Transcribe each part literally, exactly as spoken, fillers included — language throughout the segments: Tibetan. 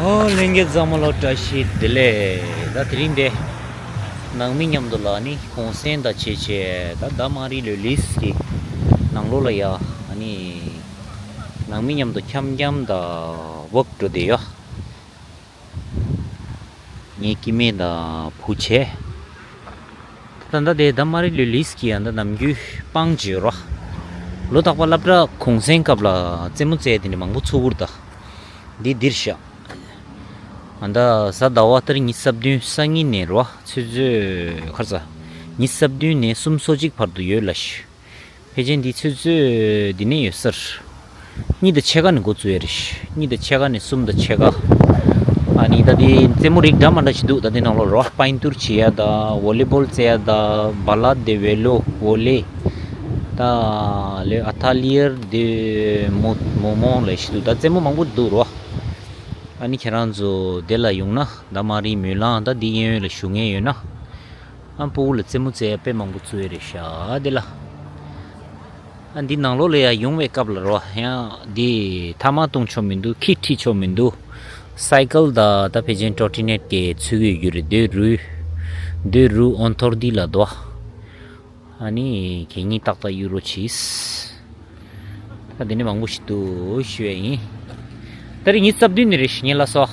ཨོ་ལྷན་རྒྱས་ཚང་མ་ལ་བཀྲ་ཤིས་བདེ་ལེགས། ད་དེ་རིང་འདི་ནང་མི་མཉམ་དུ་ལ་ནི་གུང་སེང་དང་བྱས་བྱས་ད་ད་མ་རི་ལོ་ལིས་ཀྱི་ནང་ལོགས་ལ་ཡ་ཨ་ནི་ནང་མི་མཉམ་དུ་འཁྱམ་འཁྱམ་དང་ཝོག་འགྲོ་བསྡད་ཡོད། ངའི་སྐྱེ་དམན་དང་བུ་བྱས། ད་ལྟ་དེ་ད་མ་རི་ལོ་ལིས་ཀྱི་ཡང་ད་ནམ་རྒྱུན་སྤང་བྱས་རོ། ལོ་རྟག་པ་སློབ་གྲྭ་གུང་སེང་སྐབས་ལ་རྩེད་མོ་རྩེ་དེ་འདྲ་མང་པོ་ཚུགས་ཀྱི་རེད་ད། འདི་འདིར་བཞག་ཨ་ད་གཟའ་ཟླ་བ་ལྟར་ཉི་ཤུ་རྩ་བདུན་སང་ཉིན་ནས་རོ་ཚོད་ཚོད་ཁར་ས། ཉི་ཤུ་རྩ་བདུན་ནས་གསུམ་སོ་གཅིག་བར་དུ་ཡོད་ལ་ཤི། ཕལ་ཆེར་འདི་ཚོད་ཚོད་འདི་ནས་ཡོད་སར། གཉིས་དང་ཕྱེད་ཀ་ནས་འགོ་བཙུགས་ཡ་རེད། གཉིས་དང་ཕྱེད་ཀ་ནས་གསུམ་དང་ཕྱེད་ཀ་ཨ་ནི་ད་འདི་རྩེད་མོ་རིགས་འདྲ་མ་འདྲ་ཞིག་འདུག་ད་འདི་ནང་ལོགས་རོ་པན་ཏུར་བྱེད་ཡ་ད་ཝོ་ལི་བོལ་རྩེ་ཡ་ད་བ་ལ་དེ་ཝེ་ལོ་ཝོ་ལེ། ད་ལེ་ཨ་ཐ་ལི་ཡར་དེ་མོ་མོ་མོ་ལེ་ཞིག་འདུག་ད་རྩེད་མོ་མང་པོ་འདུག་རོ། ཨ་ནི་ཁྱེད་རང་ཚོ་དེ་ལ་ཡོང་ན་ད་མ་རི་མོས་ལང་ད་འདི་གཡས་གཡོན་ལ་བཞུགས་མཁན་ཡོད་ན། ཨ་སྤུ་གུ་ལ་རྩེད་མོ་རྩེ་ཡ་དཔེ་མང་པོ་བཙུགས་ཡོད་རེད་ཤག་དེ་ལ། ཨ་འདི་ནང་ལོགས་ལ་ཡ་ཡོང་བའི་སྐབས་ལ་རོ་ཡང་འདི་ཐ་མག་བཏུང་ཆོག་མི་འདུག་ཁྱི་ཁྲིད་ཆོག་མི་འདུག་སའི་ཀལ་ད་ད་ཕལ་ཆེར་ཊོ་ཊི་ནེཊ་གི་ཚུད་ཀྱི་ཡོད་རེད། འདོད་རུ་འདོད་རུ་ཨོན་ཐོར་འདི་ལ་དོ། ཨ་ནི་གད་སྙིགས་ཏག་ཏག་གཡུག་རོགས་གྱིས། ད་དེ་ནས་མང་པོ་ཞིག་འདུག་ཞུ་ཡ་ཡིན། ད་རེས་ཉི་ཤུ་རྩ་བདུན་ནས་རེད་ཞུ་ཉན་ལ་སོ།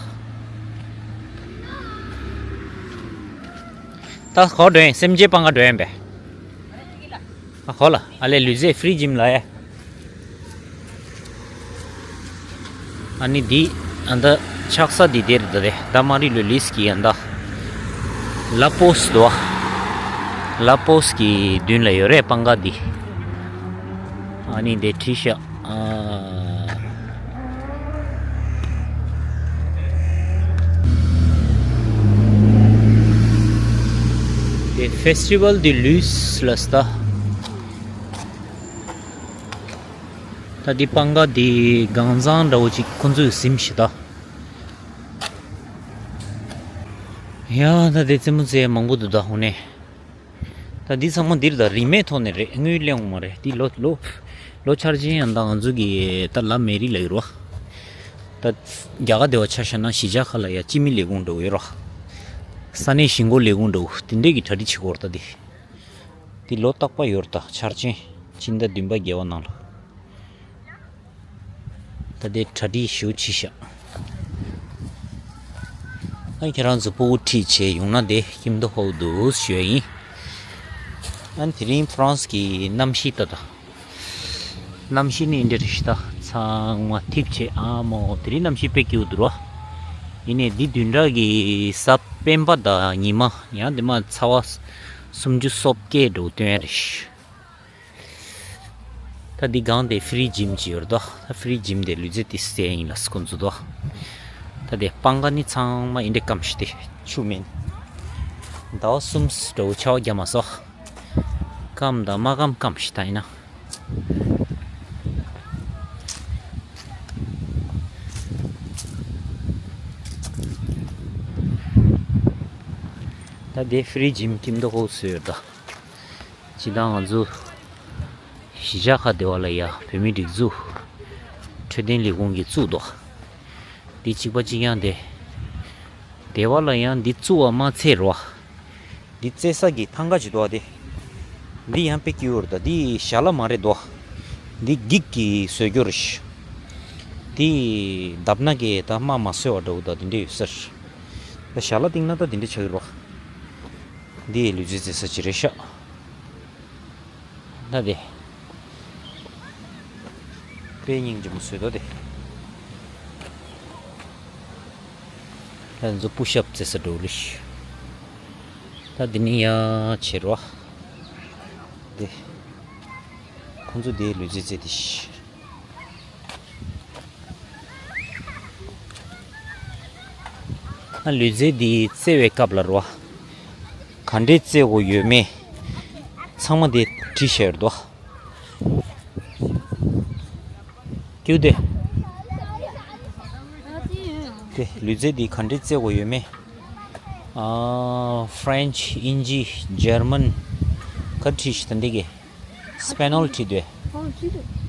ད་གོ་འགྲོ་ཡིན་སེམས་ཅན་སྤང་ག་འགྲོ་ཡིན་པས། ཨ་གོ་ལ་ཨ་ལས་ལུས་རྩལ་ཧྥི་རི་ཇིམ་ལ་ཡ། ཨ་ནི་འདི་ཨ་ད་ཆགས་ས་འདི་དེར་འདི་རེད། ད་མ་རི་ལོ་ལིས་ཀྱི་ཨ་ད་ལ་པོས་དོ། ལ་པོས་ཀྱི་མདུན་ལ་ཡོད་རེད་སྤང་ག་འདི། ཨ་ནི་འདི་བྲིས་ཤག་ཨ། དེ་ཧྥེ་སི་ཊི་ཝལ་དེ་ལུས་ལ་སྟ། ད་འདི་སྤང་ག་འདི་གང་བཟང་འདྲ་བོ་ཅིག་ཁོང་ཚོས་ཟིན་ཤི་ད། ཡ་ད་དེ་རྩེད་མོ་རྩེ་མང་པོ་འདུག་ད་ཧོ་ནས། ད་འདི་ཚང་མ་འདིར་ད་རིན་མེད་ཐོག་ནས་རེད། དངུལ་ལེན་འོང་མ་རེད། འདི་ལོ་ལོ་ལོ་འཆར་ཅན་ཡང་ད་ང་ཚོ་གི་ད་ལ་མེ་རི་ལ་ཡོད་རོ། ད་རྒྱ་གར་སྡེ་བ་ཆ་བཞག་ན་གཞིས་ཆགས་ཁག་ལ་ཡ་སྤྱི་མི་ལས་ཁུངས་འདྲ་བོ་ཡོད་རོ། ས་གནས་གཞིས་འགོ་ལས་ཁུངས་འདྲ་བོ་དེ་འདྲས་ཀྱི་གྲ་སྒྲིག་བྱེད་དགོས་རེད་ད་འདི། འདི་ལོ་རྟག་པ་ཡོད་རེད་ད་འཆར་ཅན་ཕྱི་ཟླ་བདུན་པ་བརྒྱད་པ་ནང་ལ། ད་དེ་གྲ་སྒྲིག་ཞུ་ཕྱི་ཤག་ཨ་ཁྱེད་རང་ཚོ་སྤུ་གུ་ཁྲིད་བྱས་ཡོང་ན་དེ་ཁྱིམ་དུ་ཧོབ་འདུག་ཞུ་ཡ་ཡིན། ཨ་དེ་རིང་ཧྥ་རན་སི་གི་གནམ་གཤིས་ད་ད། གནམ་གཤིས་ནི་འདྲ་རེད་ཤི་ད་ཚང་མ་ཐིབས་བྱས་ཨ་མོ་དེ་རིང་གནམ་གཤིས་དཔེ་སྐྱིད་པོ་འདུག་རོ། ཡིན་ནའི་འདི་བདུན་ཕྲག་གི་གཟའ་སྤེན་པ་དང་ཉི་མ་ཡང་དེ་མ་ཚ་བ་སུམ་ཅུ་སོ་བརྒྱད་འགྲོ་སྟོན་ཡ་རེད་ཤི། ད་འདི་སྒང་དེ་ཧྥི་རི་ཇིམ་ཅིག་ཡོད་རེད་དོ། ད་ཧྥི་རི་ཇིམ་དེ་ལུས་རྩལ་དེ་རྩེ་ཡིན་ལ་སྐོང་ཚོ་དོ། ད་དེ་སྤང་ག་ནི་ཚང་མ་ཡིན་འདྲེ་སྐམ་ཤི་དེ་ཆུ་མིན། ཟླ་བ་གསུམ་འགྲོ་ཆར་པ་རྒྱབ་མ་སོ། སྐམ་དང་མ་སྐམ་སྐམ་ཤི་ད་ཡིན་ན། ད་དེ་ཧྥི་རི་ཇིམ་ཁྱིམ་དུ་ཧོ་སུ་ཡོད་ད། སྤྱིར་བཏང་ང་ཚོ་གཞིས་ཆགས་ཁག་སྡེ་བ་ལ་ཡ་བོད་མིའི་སྒྲིག་འཛུགས་འཕྲོད་བསྟེན་ལས་ཁུངས་ཀྱིས་བཙུགས་འདུག་འདི་གཅིག་པ་གཅིག་རྐྱང་དེ། སྡེ་བ་ལ་ཡང་འདི་བཙུགས་པ་མ་ཚད་རོ། འདི་རྩེ་ས་གི་ཐང་ག་ཅིག་འདུག་ཨ་དེ། འདི་ཡང་དཔེ་སྐྱིད་པོ་རེད་ད་འདི་ཞལ་ལག་མ་རེད་དོ། འདི་འགྱིག་གིས་བཟོས་རྒྱུ་རེད་ཤག་འདི་བརྡབ་ན་གི་ད་དམག་མ་བཟོས་པ་འདྲ་བོ་ད་འདི་འདྲ་ཡོད་ས་རེད། ད་ཞལ་ལག་བཏིང་ན་ད་འདི་འདྲ་ཆགས་ཀྱི་རེད་བ། འདི་ལུས་རྩལ་རྩེ་ས་ཅིག་རེད་ཤག་ད་དེ། དཔེ་སྙིང་རྗེ་མོ་བཟོས་འདུག་དེ། ད་ཚོ་པུ་ཤབ་རྩེ་ས་འགྲོ་རེད། ད་འདི་ནི་ཡ་བྱེད་རོགས། དེ། ཁོང་ཚོ་དེའི་ལུས་རྩལ་རྩེ་དེ་ཤི། ཨ་ལུས་རྩལ་འདི་རྩེ་བའི་སྐབས་ལ་རོ། ག་འདྲས་རྩེ་དགོས་ཡོད་མེད། ཚང་མ་དེ་བྲིས་བཞག་ཡོད་དོ། ཀྱུ་དེ། དེ་ལུས་རྩལ་འདི་ག་འདྲས་རྩེ་དགོས་ཡོད་མེད། ཨ་ཧྥ་རན་ཆི་དབྱིན་ཇི་འཇར་མན་ག་བྲིས་ཤི་ད་འདི་གི་སྤེ་ནོལ་བྲིས་དོ།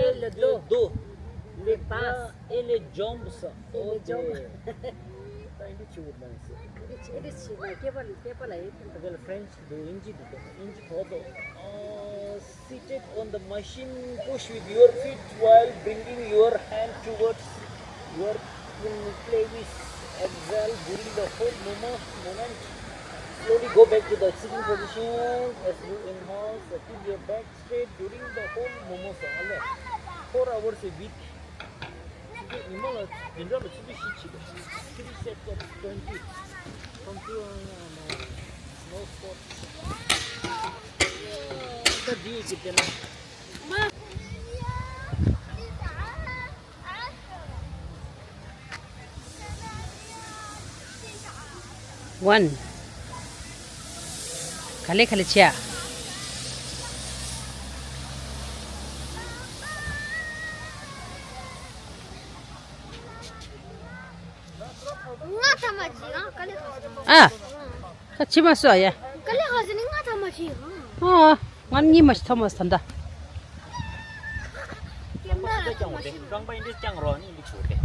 et le dos. Dos. Les bras et les jambes. Et les jambes. ད་ཨིན་ཇི་ཆི་བོ་མ་ཡིན་སྲིད། ཨིན་ཇི་ཆི་བོ་སྐྱེས་པ་ལ་སྐྱེས་པ་ལ་ཡིན། Well, French དུ་ཨིན་ཇི་དུ་ཨིན་ཇི་ཐོག་ཏུ། Uh, seated on the machine, push with your feet while bringing your hand towards your pelvis. Exhale during the whole movement. Slowly go back to the sitting position as you inhale. So keep your back straight during the whole movement. Four hours a week. ཉི་མ་ལ་བདུན་ཕྲག་ལ་ཆུ་ཚོད་བཞི་བྱེད་དགོས། Three sets of twenty. From two, uh, no, no squat. ད་འདི་ཡོད་ཀྱི་དེ་ན། One. ག་ལེ་ག་ལེ་བྱེད་ཨ། ང་ཐ་མ་ཅི་ཡང་ག་ལེ་ག་ལེ། ཨ། ད་ཕྱི་མ་སོ་ཡ། ག་ལེ་ག་ཟེར་ནི་ང་ཐ་མ་ཅི་ཡང་། ཨ། ང་གཉིས་མ་ཞིག་ཐོབ་མ་སོང་ད། ཀེམ་ར་ལ་ཐ་མ་ཅི་ཡང་། རྐང་པ་ཡིན་དུས་བརྐྱང་རོགས་ནི་འདི་ཆུ་དེ།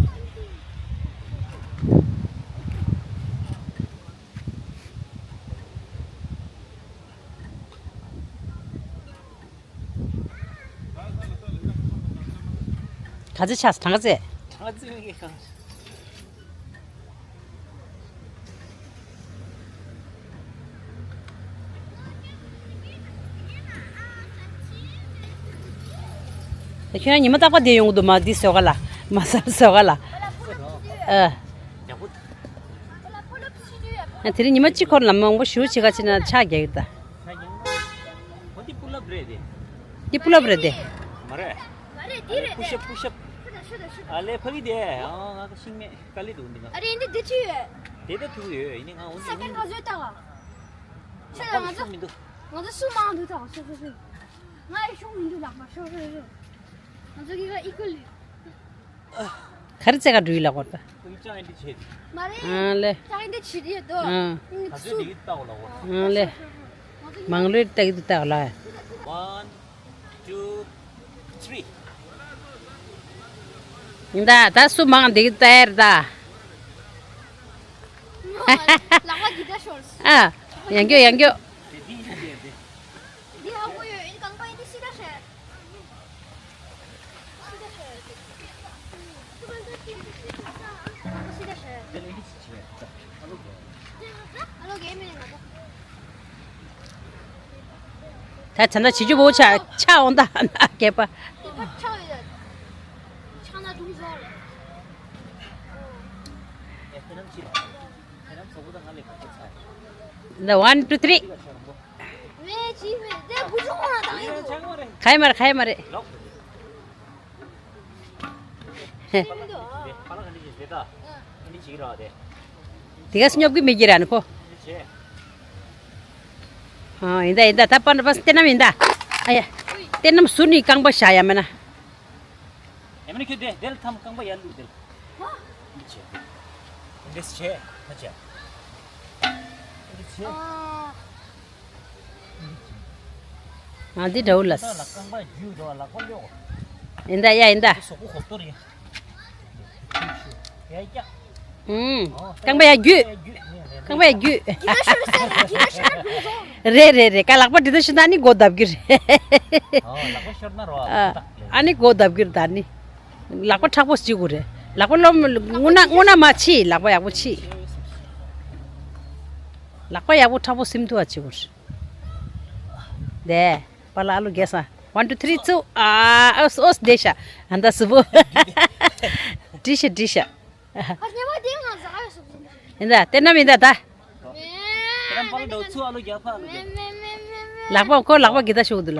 ག་ཚོད་ཆགས་སོང་། གྲངས་ཀ་བཙལ། གྲངས་ཀ་བཙལ་མི་དགོས་གང་། ད་ཁྱོད་རང་ཉི་མ་རྟག་པར་བསྡད་ཡོང་གི་འདུག་མ། འདི་བཟོ་ག་ལ། མ་སལ་བཟོ་ག་ལ། ཨ། ཡག་པོ། ང་དེ་རིང་ཉི་མ་གཅིག་འཁོར་ལ་མང་པོ་ཞུ་བྱེད་ག་ཕྱིན་ན་ཆག་རྒྱག་གི་ད། འོ་འདི་པུལ་ཨབ་རེད་དེ། འདི་པུལ་ཨབ་རེད་དེ། མ་རེད། མ་རེད་འདི་རེད་དེ། པུཤ་ཨབ་པུཤ་ཨབ། ཤུ་ད་ཤུ་ད་ཤུ་ད། ཨ་ལས་ཕ་གི་དེ། ཨ་ང་ཤིང་མེད་དཀའ་ལས་འདུག་འདི་ང་། ཨ་རེད་འདི་འདི་ཅི་ཡོད། དེ་ད་ཐུག་ཡོད་ཡིན་ནི་ང་འོ་འདི། ས་ཀན་ག་ཚོད་ལྟ་ག། ཤོད་ང་ཚོ་མི་འདུག་ང་ཚོ་སུ་མང་འདུག་ད་ཤོད་ཤོད་ཤོད། ང་ཡི་ཤོག་མི་འདུག་ལགས་མ་ཤོད་ཤོད་ཤོད། ང་ཚོ་གི་ག་ཨི་ཀུལ་ལི། ག་རེ་རྩེ་ག་འགྲོ་ཡི་ལགས་པར་ད། ཀུན་ཅང་ཨེ་འདི་བྱེད། མ་རེད། ཨ་ལེ། ཅང་ཨེ་འདི་བྱེད་ཡོད་དོ། ཨ། ང་ཚོ་འདི་ལྟ་བ་ལ་བ། ཨ་ལེ། མང་ལོས་ལྟ་གི་འདུག་ལྟ་བ་ལ། One, two, three. ཡིན་ད་ད་སུ་མང་འདི་གི་ལྟ་ཡར་ད། ལག་པ་འདི་ལྟ་ཤོར། ཨ། ཡང་སྐྱོ་ཡང་སྐྱོ། དེ་འདི་ཡིན་དེ་དེ། འདི་ཧ་གོ་ཡོད། ཨེ་གང་པ་ཨེ་འདི་སི་ད་ཤེར། ད་ཚ་ན་བྱི་ཅུ་བོ་ཆ་ཆ་འོང་ད་སྐྱེས་པ། The one, two, three. ག་ཡི་མ་རེད། ག་ཡི་མ་རེད། དེ་ག་སྙོབ་གི་མི་གི་ར་ནི་ཁོ། ཨ་ཡིན་ད་ཡིན་ད། ད་པ་པ་བསྟན་ནམ་ཡིན་ད། ཨ་ཡ། བསྟན་ནམ་ཟུར་ནི་རྐང་པ་བཞག་ཡ་མེད་ན། ཡ་མེད་ན་ཁྱོད་དེ་དེ་ལ་ཐམ་རྐང་པ་ཡར་བླུགས་དེ་ལ། འདི་བྱེད། འདི་བྱེད། ད་བྱེད། འདི་བྱེད། ང་འདི་འདྲ་བོ་ལ། ད་ལ་རྐང་པ་རྒྱུད་འགྲོ་བ་ལག་པ་གཡོག་ཡིན་ད་ཡ་ཡིན་ད། སོག་པོ་ཧོབ་ཏོ་རེད། ཡ་ཡ། ཨུམ། རྐང་པ་ཡ་རྒྱུད། རྐང་པ་ཡ་རྒྱུད། རེད་རེད་རེད། ཀ་ལག་པ་འདི་ད་ཤི་ན་ནི་མགོ་བརྡབ་རྒྱུ་རེད། ཨ། ལག་པ་ཤོར་ན་རོ། ཨ་ནི་མགོ་བརྡབ་རྒྱུ་རེད་ད་ནི། ལག་པ་མཁྲེགས་པོ་བྱེད་དགོས་རེད། ལག་པ་ལོ་སྔོ་ན་སྔོ་ན་མ་ཕྱིས། ལག་པ་ཡག་པོ་ཕྱིས། ལག་པ་ཡག་པོ་མཁྲེགས་པོ་སིམ་ཐུབ་པ་བྱེད་དགོས་རེད། དེ། པ་ལ་ཨ་ལོ་རྒྱས་ས། One, two, three, ཚུ། ཨ་ཨོས་ཨོས་བསྡད་ཤ། ཨ་ད་སུ་བོ། འགྲིག་ཤ་འགྲིག་ཤ། ཡིན་ད་བསྟན་ནམ་ཡིན་ད་ད། ལག་པ་ཁོ་ལག་པ་གི་ད་ཤོག་འདུག་ལ།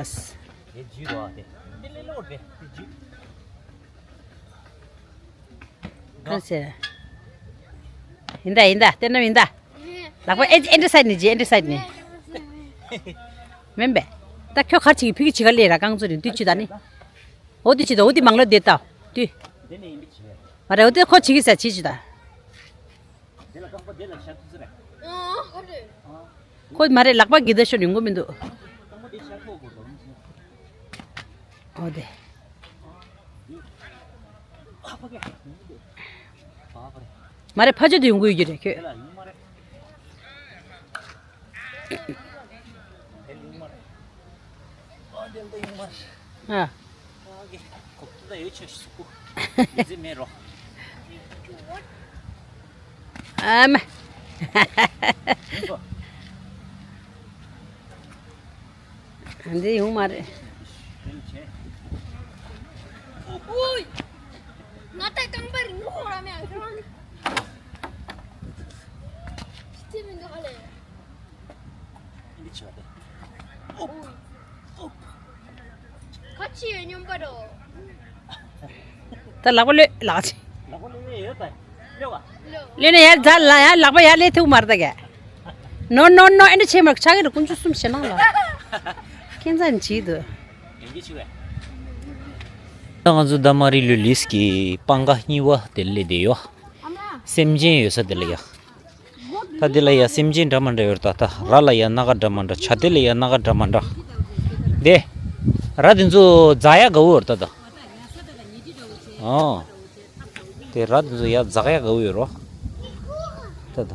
ག་ཟེར། ཡིན་ད་ཡིན་ད་བསྟན་ནམ་ཡིན་ད། ལག་པ་ཨེ་ཨེ་འདྲ་སའི་ནི་ཇི་ཨེ་འདྲ་སའི་ནི། མིན་པས། ད་ཁྱོད་གར་ཅིག་ཕི་གི་ཅི་ག་ལས་ར་རྐང་ཚོ་རིན་དུས་ཅི་ད་ནི། འོ་དུས་ཅི་ད་འོ་དུས་མང་ལོ་དེ་ད། དུས། མ་རེད་འོ་དུས་ཁོ་ཅི་གི་ས་ཅི་ཅི་ད། ཁོ་མ་རེད་ལག་པ་གི་ད་ཤོ་ཡོང་གི་མི་འདུག་འོ་དེ། མ་རེད་ཕ་ཆོས་དེ་ཡོང་གི་ཡོད་ཀྱི་རེད་ཁྱོད། ཨ། ཨ་མ། འདི་ཡོང་མ་རེད། ང་ད་རྐང་པ་རིང་པོ་ཁོ་ར་མེད་ཨ་ཁྱོད་རང་། ཅི་མི་འདུག་ཨ་ལས། འདི་ཆོག་དེ། ཨོ། ཨོ། ཁ་ཆེ་སྙོམས་པ་རོ། ད་ལག་པ་གློད་ལག་ཆེ། ལག་པ་གློད་ཡོད་ད། གློད་བ། གློད་ན་ཡར་འཛར་ལ་ཡར་ལག་པ་ཡར་སླེབས་ཐུབ་མ་རེད་ད་གས། ནོ་ནོ་ནོ་ཨེ་འདྲ་བྱེད་མར་ཆག་གི་རེད་དཀོན་མཆོག་གསུམ་ཞེ་ནང་ལ། ཁྱེད་ཚ་ནི་བྱེད་དུ། ཡིན་གྱི་ཆུ་བས། ད་ང་ཚོ་ད་མ་རི་ལུ་ལིས་ཀྱི་སྤང་ཁ་གཉིས་པ་དེ་སླེབས་བསྡད་ཡོད། སེམས་ཅན་ཡོད་ས་དེ་ལ་ཡ། ད་འདི་ལ་ཡ་སེམས་ཅན་འདྲ་མི་འདྲ་ཡོད་རེད་ད། ད་ར་ལ་ཡ་སྣ་ཁ་འདྲ་མི་འདྲ། བྱ་དེ་ལ་ཡ་སྣ་ཁ་འདྲ་མི་འདྲ། དེ། ར་དེ་ཚོ་འཛག་ཡ་དགའ་བོ་ཡོད་རེད་ད་ད། ཨོ། དེ་ར་དེ་ཚོ་ཡ་འཛག་ཡ་དགའ་བོ་ཡོད་རོ། ད་ད།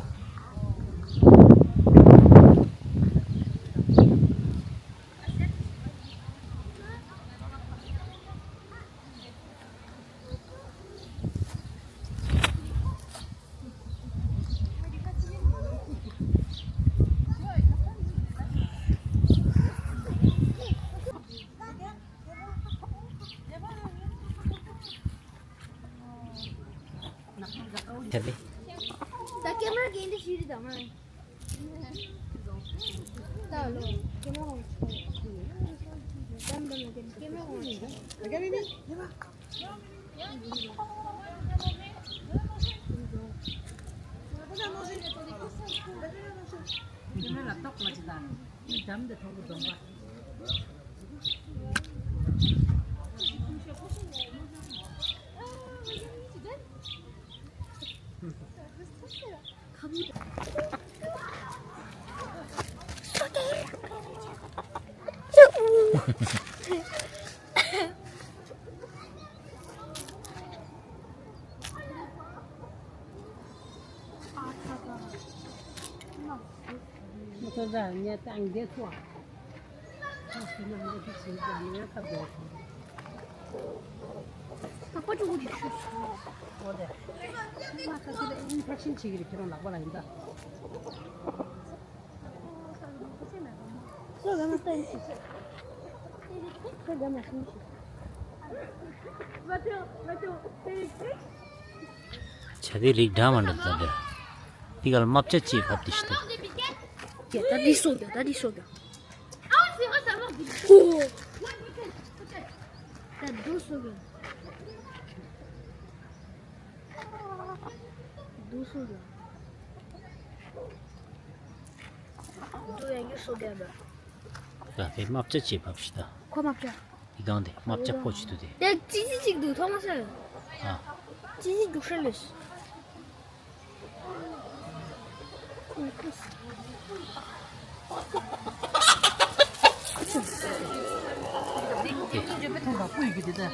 ད་ཀེམ་ར་གི་འདི་ཤི་རི་དང་མ། ད་ལོ་ཀེམ་ར་གོང་ཆུ། ད་མ་ཀེམ་ར་གོང་ཆུ། དེ་མེད་ལ་ཏོག་ལ་ཅི་དང་། འགྲམ་དེ་ཐོག་གི་གདོང་པ། བྱ་དེ་རིགས་འདྲ་མ་འདྲ་འདུག་ད་འདིར། འདི་ག་ལ་རྨ་བྱ་ཅེས་ཕབ་སྟེ་ཤི་ཐུབ། ད་འདི་སོ་རྒྱ། ད་འདི་སོ་རྒྱ། ཨོ། ད་འདི་སོ་རྒྱ། འདི་སོ་རྒྱ། འདི་ཡང་སོ་རྒྱ་ད། ད་དེ་རྨ་བྱ་ཅེས་ཕབ་ཤི་ད། ཁོ་རྨ་བྱ། འདི་གང་དེ་རྨ་བྱ་ཕོ་ཅི་འདུག་དེ། དེ་ཙི་ཙི་ཅིག་འདུག་ཐོག་མ་ཟེར། ཨ། ཙི་ཙི་འདུག་ཧྲལ་ལེས།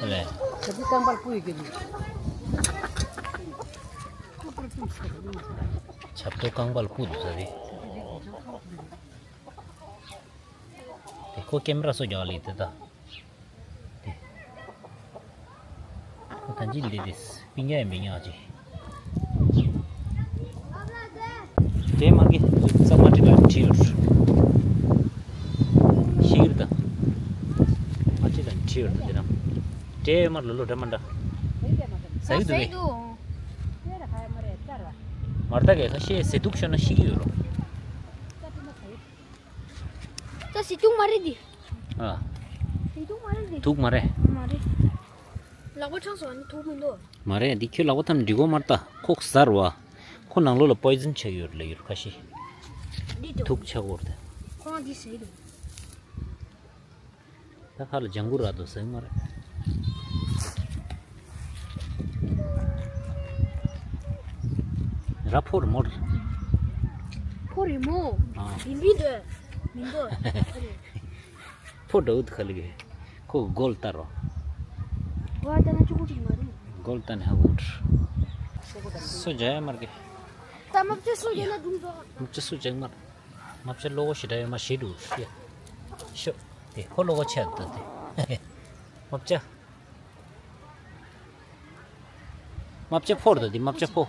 ལས། ཆབ་ཏོ་རྐང་པ་ལ་སྤུ་འདུག་ས་རེད། དེ་ཁོ་ཀེམ་ར་སོ་རྒྱག་ལེ་དེ་ད། དེ། ཁོ་ད་ཅི་འདི་དེ་སྤིན་ཉ་ཡིན་པའི་ཉག་ཅིག་དེ་མ་གི་ཙག་མ་ཁྲི་ལ་ཁྲི་ཡོད། ཤི་གིར་ད། མ་ཁྲི་ལ་ཁྲི་ཡོད་དེ་རང་། དེ་མ་ལོ་ལོ་འདྲ་མ་འདྲ། ཟ་གི་འདུག་གས། མར་ད་གས་ཁ་ཤས་ཟས་དུག་ཤོར་ན་ཤི་གི་ཡོད་རོ། ད་སི་ཏུག་མ་རེད་འདི། ཨ། སི་ཏུག་མ་རེད་འདི། དུག་མ་རེད། མ་རེད། ལག་པ་འཆང་སོང་ནི་དུག་མི་འདུག་མ་རེད་འདི། ཁྱོད་ལག་པ་ཐམ་འགྲིག་གོ་མ་རེད་ད། ཁོག་གཟར་བ། ཁོ་ནང་ལོགས་ལ་པོའི་ཛན་ཆགས་ཡོད་ལ་ཡོད་ཁ་ཤས། འདི་འདུག་དུག་ཆགས་ཡོད་རེད། ཁོང་འདི་ཟེར་འདུག་ད་ཁ་ལ་ལྗང་གུ་རག་འདུག་ཟེར་མ་རེད། ར་ཕོ་རི་མོ་རེད། ཕོ་རི་མོ། ཨ། བིན་བིན་འདོད། མིན་འདོད། ཕོ་འདྲ་བོ་འདུག་ག་ལེ་གི། ཁོ་གི་མགོ་ལ་བལྟ་རོགས། མགོ་ལ་བལྟ་ན་ཆོག་གི་ཅིག་མ་རེད། མགོ་ལ་བལྟ་ན་ཧ་གོ་འདྲ། སོ་རྒྱག་ཡ་མ་རེད་གི། ད་མ་བཅོས་སོ་རྒྱག་ན་སྒྲུང་རྫོགས། མ་བཅོས་སོ་རྒྱག་མ་རེད། མ་བཅོས་བློ་ཁོག་ཞེ་དྲག་ཡོད་མ་ཞེ་དྲག་ཡ། ཤོ། དེ་ཁོ་བློ་ཁོག་ཆེ་འདུག་དེ། མ་བཅོས། མ་བཅོས་ཕོར་དང་དེ་མ་བཅོས་ཕོ།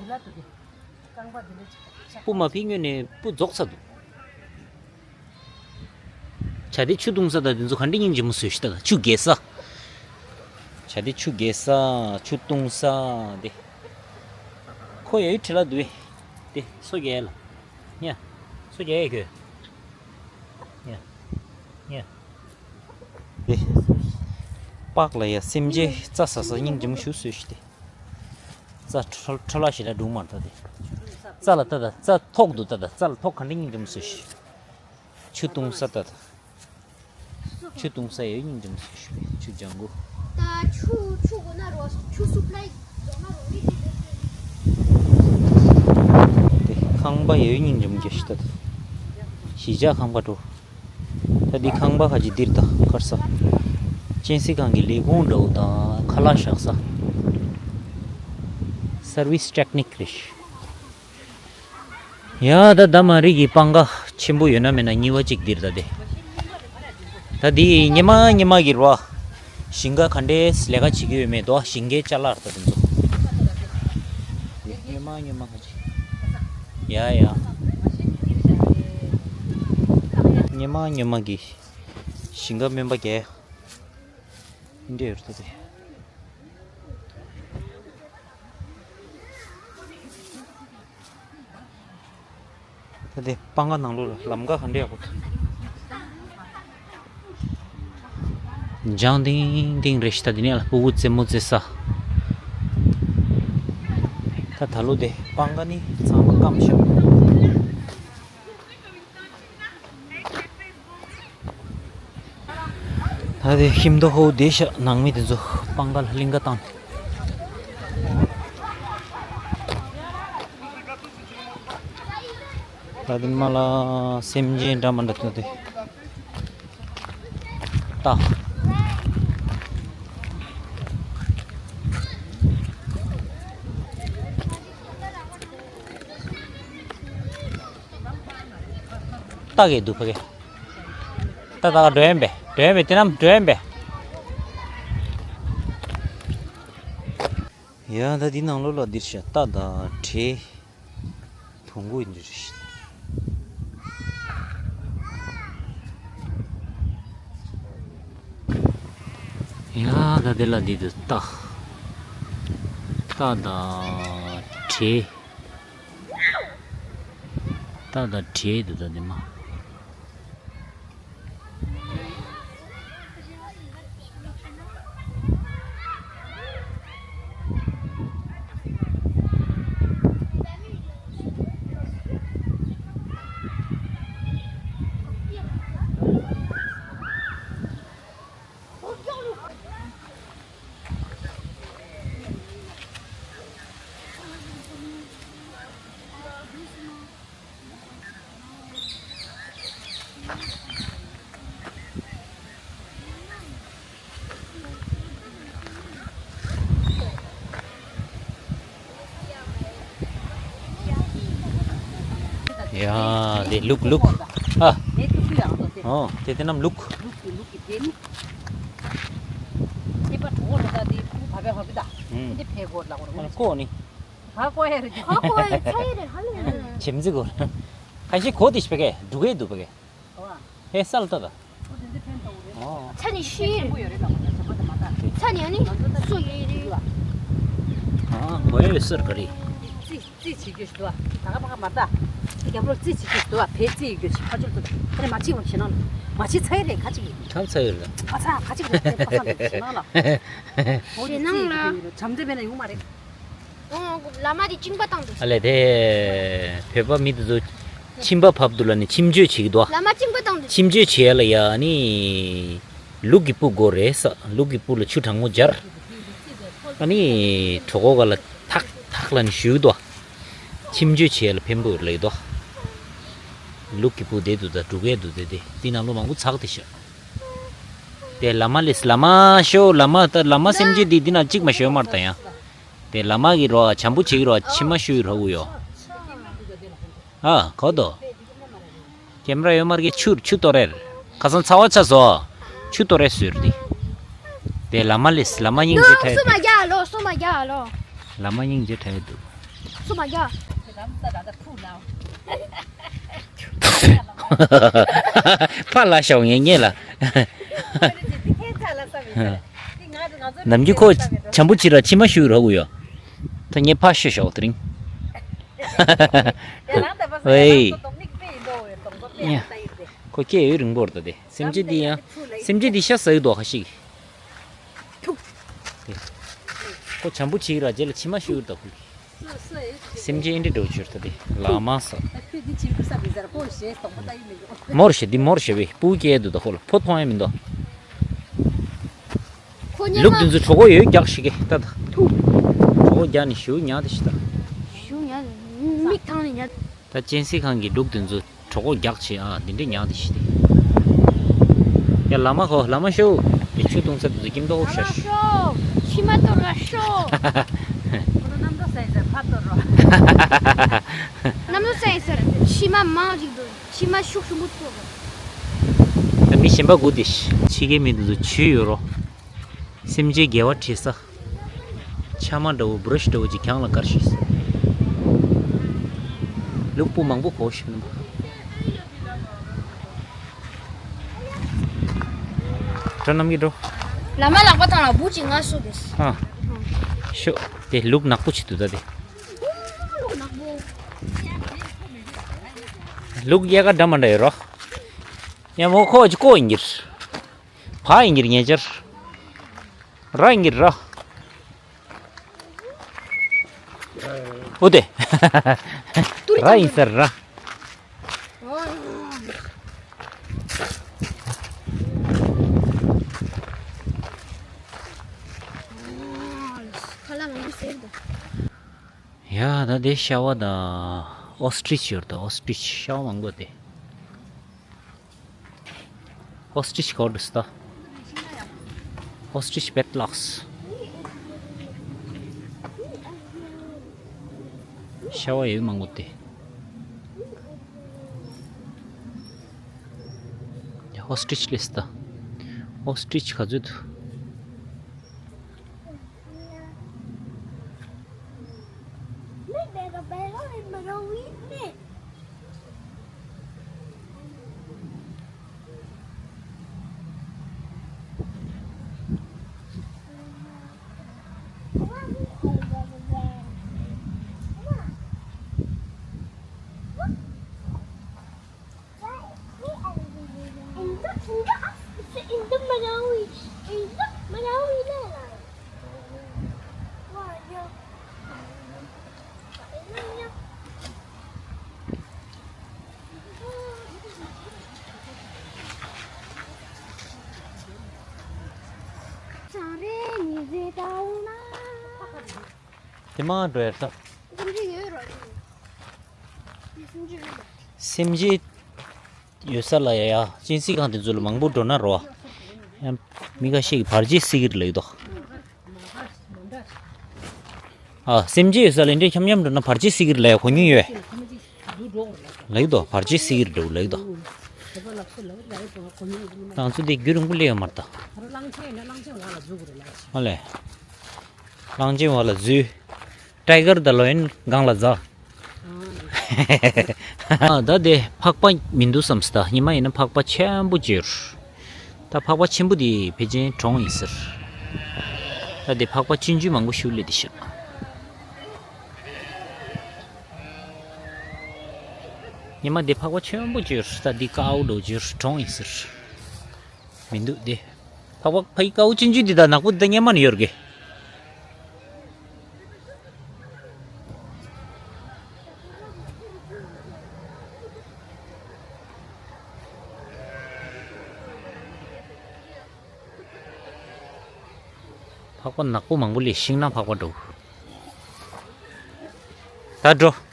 སྤུ་མ་ཕི་སྔོན་ནས་སྤུ་རྫོགས་ཚར་འདུག་བྱ་དེ་ཆུ་བཏུང་ས་དང་དེ་ཚོ་ག་འདྲ་སྙིང་རྗེ་མོ་བཟོས་ཤི་ད། ཆུ་རྒལ་ས། བྱ་དེ་ཆུ་རྒལ་ས། ཆུ་བཏུང་ས་དེ། ཁོ་ཡའི་ཁྲི་ལ་འདུག་དེ་སོ་རྒྱལ་ལ། ཉ། སོ་རྒྱལ་ཡའི་གོས། ཡ། ཡ། དེ། པགས་ལ་ཡ་སེམས་ཅན་རྩྭ་ཟ་ས་སྙིང་རྗེ་མོ་ཞིག་བཟོས་ཤི་དེ། རྩྭ་འཕྲོ་འཕྲོ་བརླག་ཞེ་དྲག་འགྲོ་མ་རེད་ད་དེ། རྩྭ་ལ་ལྟ་ད། རྩྭ་ཐོག་འདུག་ལྟ་ད། རྩྭ་ལ་ཐོག་ག་འདྲ་སྙིང་རྗེ་མོ་བཟོས་ཤི། ཆུ་བཏུང་ས་ལྟ་ད། ཆུ་བཏུང་ས་ཡོད་སྙིང་རྗེ་མོ་བཟོས་ཤི། ཆུ་ལྗང་གུ། ད་ཆུ་ཆུ་གོ་ན་རོ་ཆུ་སུབ་ལ་རྫོང་ན་རོ་མི་དེ་དེ། དེ་ཁང་པ་ཡོད་སྙིང་རྗེ་མོ་རྒྱག་ཤི་ལྟ་ད། གཞིས་ཆགས་ཁང་པ་འགྲོ། ད་འདི་ཁང་པ་ཁ་ཅིག་འདིར་ད་ཁར་ས། གཅན་གཟན་ཁང་གི་ལས་ཁུངས་འདྲ་བོ་དང་ཁ་ལག་བཞག་ས། སར་བིས་ཊེག་ནིག་རེད། ཡ་ད་ད་མ་རིག་གི་སྤང་ཁ་ཆེན་པོ་ཡོད་ན་མེད་ན་གཉིས་པ་གཅིག་འདིར་ད་དེ། ད་འདི་ཉི་མ་ཉི་མ་གི་རེད་བ། ཞིང་ཁ་ག་འདྲས་ལས་ཀ་བྱེད་ཀྱི་ཡོད་མེད་དོ། ཞིང་ཁའི་ཅ་ལག་རེད་ད་དེ་ཚོ། ཉི་མ་ཉི་མ་ཁ་ཅིག་ཡ་ཡ། ཉི་མ་ཉི་མ་གི་ཞིང་ཁ་སྨན་པ་རྒྱག་ཡ། འདྲེ་ཡོད་རེད་ད་དེ། ད་དེ་སྤང་ཁ་ནང་ལོགས་ལ་ལམ་ཁ་ག་འདྲ་ཡག་པོ་འདུག་ལྗང་ཏིང་ཏིང་རེད་ཤི། ད་དེ་ནས་ལ་སྤུ་གུ་རྩེད་མོ་རྩེ་ས། ད་ད་ལོ་དེ་སྤང་ཁ་ནི་ཚང་མ་སྐམ་ཤག་ད་དེ་ཤིང་ཏོག་ཧོ་དེ་ཤ་ནང་མི་དེ་ཚོ་སྤང་ཁ་ལ་གླིང་ག་བཏང་། ད་དེ་མ་ལ་སེམས་ཅན་འདྲ་མ་འདྲ་ཐོན་ཏེ། ལྟ། ལྟ་གི་འདུག་ཕ་གི། ལྟ་ལྟ་འགྲོ་ཡན་པས་འགྲོ་ཡན་པས་དེ་རྣམས་འགྲོ་ཡན་པས། ཡ་ད་འདི་ནང་ལོགས་ལ་འདིར་ཤ་རྟ་དང་བྲེ། བོང་གུ་འདིར་ཤ། ཡ་ད་དེ་ལ་འདི་དུ་རྟ། རྟ་དང་བྲེ། རྟ་དང་བྲེ་འདུག་ད་འདི་མ། ཡ་དེ་ལུག་ལུག་ཨ། ཨོ་དེ་དེ་རྣམས་ལུག་ཨ་ཀོ་ནི། ཧ་ཀོ་ཡ་རེད། ཧ་ཀོ་ཡ་ཚ་ཡ་རེད་ཧ་ལས། ཁྱིམ་ཚེ་གོ། ཁ་ཤས་གོ་དེ་ཤི་པ་གས་འབྲུ་གས་འདུག་པ་གས། ཧེ་སལ་ཏ་ད། ཚ་ནི་ཤི་ཡི་རེད། ཚ་ནི་ཨ་ནི་སུ་ཡི་རེད། ཨ་གོ་ཡ་ཡོད་སར་ག་རེད། རྩིས་རྩིས་བྱེད་རྒྱུ་ཞིག་འདུག་ད་ག་པ་ག་མ་ད། དེ་རྒྱབ་ལོག་རྩིས་བྱེད་རྒྱུ་ཞིག་འདུག་བལ་རྩིས་ཡི་རྒྱུ་ཞིག་ཕ་ཆུར་དུ་ཁ་ནས་མ་ཕྱིས་བ་ཞེ་ནང་ལ། མ་ཕྱིས་ཚ་ཡི་རེད་ཁ་ཅིག་ཡིན། ཁམ་ཚ་ཡི་རེད། ཨ་ཚ་ཁ་ཅིག་རེད་ཕ་ས་རེད་ཞེ་ནང་ལ། ཞེ་ནང་ལ། བྱམས་བརྩེ་མེད་ན་ཡོང་མ་རེད། ཨོ། བླ་མ་དེ་གཅིན་པ་བཏང་འདུག་ཨ་ལས་དེ། བོད་པ་མི་དེ་ཚོ་ཁྱིམ་པ་བབ་འདུག་ལ་ནི་ཁྱིམ་སྤྱོད་བྱེད་ཀྱི་འདུག་བླ་མ་གཅིན་པ་བཏང་འདུག་ཁྱིམ་སྤྱོད་བྱེད་ཡ་ལ་ཡ་ནི། ལུག་གི་སྤུ་དགོས་རེད་ས། ལུག་གི་སྤུ་ལ་ཆུ་གྲང་མོ་སྦྱར། ཨ་ནི། གྲོད་ཁོག་ག་ལ་ཐག་ཐག་ལ་ནི་ཞུ་གི་འདུག་ཁྱིམ་སྤྱོད་བྱེད་ཡ་ལ་ཕན་པོ་ལེགས་འདུག་ལུག་གི་སྤུ་དེ་འདུག་ད་འབྲུ་གས་འདུག་དེ་དེ་འདི་ནང་ལོ་མང་པོ་ཚགས་དེ་ཤ། དེ་བླ་མ་ལས་བླ་མ་ཤོ་བླ་མ་ད་བླ་མ་སེམས་ཅན་འདི་འདི་ན་གཅིག་མ་ཤོ་མར་ད་ཡང་། དེ་བླ་མ་གི་རོ་བྱམས་པོ་བྱེད་ཀྱི་རོ་མཆི་མ་ཤོ་ཡི་རོ་གུ་ཡོ། ཨ་གོ་དོ། ཀེམ་ར་ཡོ་མར་གི་ཆུ་ཆུ་ཏོ་རེར། ཁ་སང་ཚ་བ་ཆ་སོ། ཆུ་ཏོ་རེ་ཟུར་དེ། དེ་བླ་མ་ལས་བླ་མ་སྙིང་རྗེ་ཕྲ་ཡི་སུ་མ་རྒྱ་ལོ་སུ་མ་རྒྱ་ལོ། བླ་མ་སྙིང་རྗེ་ཕྲ་ཡི་འདུག་སུ་མ་རྒྱ། ཕ་ལ་ཤོག་ངེ་ངེ་ལ། ནམ་རྒྱུན་ཁོ་བྱམས་པོ་བྱེད་ར་མཆི་མ་ཤོ་ཡི་རོ་གུ་ཡོ། ད་ངེ་ཕ་ཤོ་ཤོག་དེ་རིང་། ཨེ། ཁོ་སྐད་ཡོད་རིང་པོར་ད་དེ་སེམས་ཅན་འདི་ཡང་སེམས་ཅན་འདི་ཤ་ཟ་ཡི་འདུག་ཁ་ཤིག་ཁོ་བྱམས་པོ་བྱེད་ར་རྗེས་ལ་མཆི་མ་ཤོ་ཡི་ད་ཁུལ། སེམས་ཅན་འདི་འགྲོ་ཆུར་ད་དེ་ལ་མ་ས། མོར་ཤེ་འདི་མོར་ཤེ་བའི་སྤུ་སྐྱེས་འདུག་ད་ཁོ་ལ་ཕོ་མཐོང་ཡ་མི་འདུག་ཁོ་ཉལ་ལུག་མ་འདི་ཚོ་གྲོད་ཁོག་ཡོད་རྒྱག་ཤིག་གེ་ལྟ་ད། ཐུག་གྲོད་ཁོག་རྒྱག་ནི་ཞུ་ཉག་དེ་ཤི་ད། ཞུ་ཉག་མིག་ཐང་ནས་ཉག་ད་གཅན་གཟན་ཁང་གི་ལུག་དེ་ཚོ་གྲོད་ཁོག་རྒྱག་ཆེ་ཨ་འདི་འདྲས་ཉག་དེ་ཤི་དེ། ཡ་བླ་མ་ཁོ་བླ་མ་ཤོ། དེ་ཆུ་བཏུང་ས་དེ་ཚོ་ཀིམ་ཏོག་ཤ་ཤི། ཤོ། མཆི་མ་གཏོར་ར་ཤོ། ཁོ་ལ་གནམ་ལོ་ས་ཡི་ཟེར་ཕ་གཏོར་རོ། གནམ་ལོ་ས་ཡི་ཟེར་མཆི་མ་མང་ཞིག་འདུག་མཆི་མ་ཤུགས་ཤུགས་པོ་ཚོ། ད་མི་གཞན་པ་དགུ་དེ་ཕྱི་རྒྱལ་མི་དེ་ཚོ་ཇུས་ཡོད་རོ། སེམས་ཅན་དགེ་བ་བྲིས་ས། ཕྱགས་མ་འདྲ་བོ་བུ་ར་ཤི་འདྲ་བོ་ཅིག་གྱང་ལ་དཀར་ཤིས། ལུག་སྤུ་མང་པོ་གོ་ཤིག་ནམ། གྲོ་ནམ་གྱི་འགྲོ། བླ་མ་ལག་པ་ཐང་ལ་བུ་ཅིག་ང་སུ་དེ། ཨ། ཤོ། དེ་ལུག་ནག་པོ་ཅིག་འདུག་ད་དེ། ལུག་གཡས་ཀ་འདྲ་མ་འདྲ་ཡོད་རོ། ཡ་མོ་ཁོ་ཅི་ཀོ་ཡིན་གྱི། ཕ་ཡིན་གྱི་ཉེ་ཆར། ར་ཡིན་གྱི་ར། འོ་དེ། ར་ཡིན་ཟེར་ར། ཁ་ལག་མང་པོ་ཟེར་འདུག་ཡ་ད་དེ་ཤ་བ་དང་ཨོ་སི་ཊི་རིཆ་ཡོད་ད། ཨོ་སི་ཊི་རིཆ་ཤ་བ་མང་པོ་དེ། ཨོ་སི་ཊི་རིཆ་གོ་འདུག་ད། ཨོ་སི་ཊི་རིཆ་པེ་ཊི་ལགས། ཤ་བ་ཡོད་མང་པོ་དེ། ཨོ་སི་ཊི་རིཆ་ལས་ད། ཨོ་སི་ཊི་རིཆ་ག་ཚོད་འདུག་དེ་མ་འགྲོ་ཡར་ས། སེམས་ཅན་ཡོད་ས་ལ་ཡ་ཡ་གཅན་གཟན་ཁང་དེ་ཚོ་ལ་མང་པོ་འགྲོ་ན་རོ། ཡང་མི་ཁ་ཤས་ཀྱིས་བར་ཆད་སྲིད་ཀྱི་རེད་ལབ་ཀྱི་འདུག་ཨ་སེམས་ཅན་ཡོད་ས་ལ་འདྲེ་འཁྱམ་འཁྱམ་འགྲོ་ན་བར་ཆད་སྲིད་ཀྱི་རེད་ལབ་ཡ་གོ་མྱོང་ཡོད། ལབ་ཀྱི་འདུག་བར་ཆད་སྲིད་ཀྱི་རེད་འདུག་ལབ་ཀྱི་འདུག་ང་ཚོ་འདི་རྒྱུན་རིང་པོ་སླེབས་ཡོད་མ་རེད་ད། ཨ་ལས། གླང་ཆེན་འོག་ལ་འཛུལ། ཊའི་གར་ད་ལོ་ཡིན་སྒང་ལ་འཛེགས། ཨ་ད་དེ་ཕག་པ་མི་འདུག་བསམ་སི་ད། ཉི་མ་ཡིན་ན་ཕག་པ་ཆེན་པོ་ཅིག་ཡོད། ད་ཕག་པ་ཆེན་པོ་དེ་ཕལ་ཆེར་གྲོངས་ཡིན་ཟེར། ད་དེ་ཕག་པ་ཆུང་ཆུང་མང་པོ་ཞིག་སླེབས་བསྡད་ཤག་ཉི་མ་དེ་ཕག་པ་ཆེན་པོ་ཅིག་ཡོད། ད་དེ་དཀར་པོ་འདྲ་བོ་ཅིག་ཡོད། གྲོངས་ཡིན་ཟེར། མི་འདུག་དེ། ཕག་པ་ཕ་གི་དཀར་པོ་ཆུང་ཆུང་འདི་དང་ནག་པོ་འདི་དང་སྔོན་མ་ནས་ཡོད་རེད། ཕག་པ་ནག་པོ་མང་པོ་སླེབས། ཤིང་ནགས་ཕག་པ་འདྲ་བོ། ད་འགྲོ།